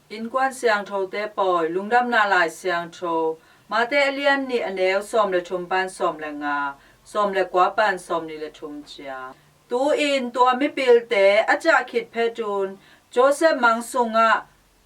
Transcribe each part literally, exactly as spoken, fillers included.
Innkuan Siangthote Pawi, Lungdamna Lai Siangtho, Mate a lian nih, a neu sawm le thum pan sawm le nga, sawm le kua pan sawm nih le thum ciang. Tu-in tua mipilte a ciah khit phetun Josef mang sungah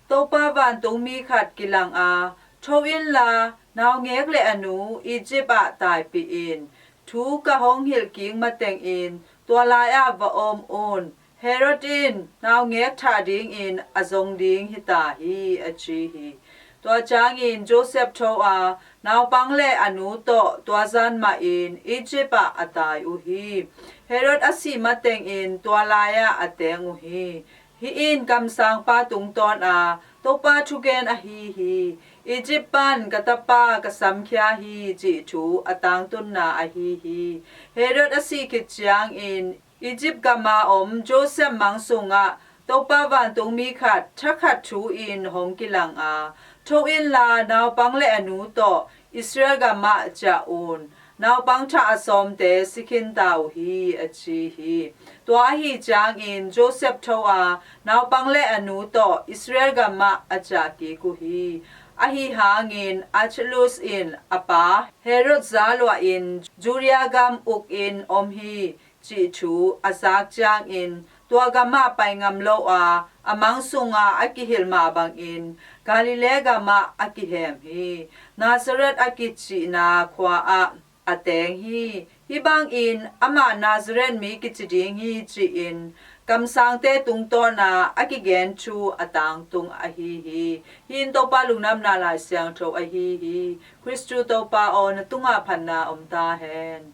Topa vantung mi khat kilang a, "Tho inla, naungek le a nu Egypt ah taipih in. Thu ka hong hilh kik matengin tua lai-ah va om un. Herod in naungek thah dingin a zong ding hi ta hi," a ci hi. Tua ciangin Josef tho a, naupang le a nu tawh tua zan mahin Egypt ah a tai uh hi. Herod a sih matengin tua lai-ah a teng uh hi. Hih in kamsangpa tungtawn a Topa thugen ahi hi. "Egypt pan ka tapa ka samkhia hi," cih thu a tangtunna ahi hi. Herod a sih khit ciangin Egypt gama om Josef mang sungah Topa vantung mi khat thakhat thu-in hong kilang a, "Tho inla, naupang le a nu tawh Israel gamah ciah un. Naupang thah a sawmte si khin ta uh hi," a ci hi. Tua ahi ciangin Josef tho a, naupang le a nu tawh Israel gamah a ciah kik uh hi. Ahi hangin Archelaus in a pa Herod za luahin Judea gam ukin om hi, cih thu a zak ciangin tua gamah pai ngam lo a, a mang sunga a kihilh mah bangin Galilee gamah a kihem hi. Nazareth a kicihna khua-ah a teng hi. Hih bangin amah Nazareth mi kici ding hi, ci-in kamsangte tungtawn a a kigen thu a tangtung ahi hi. Hih in Topa Lungdamna Lai Siangtho ahi hi. Khristu Topa aw, na tungah phatna om ta hen.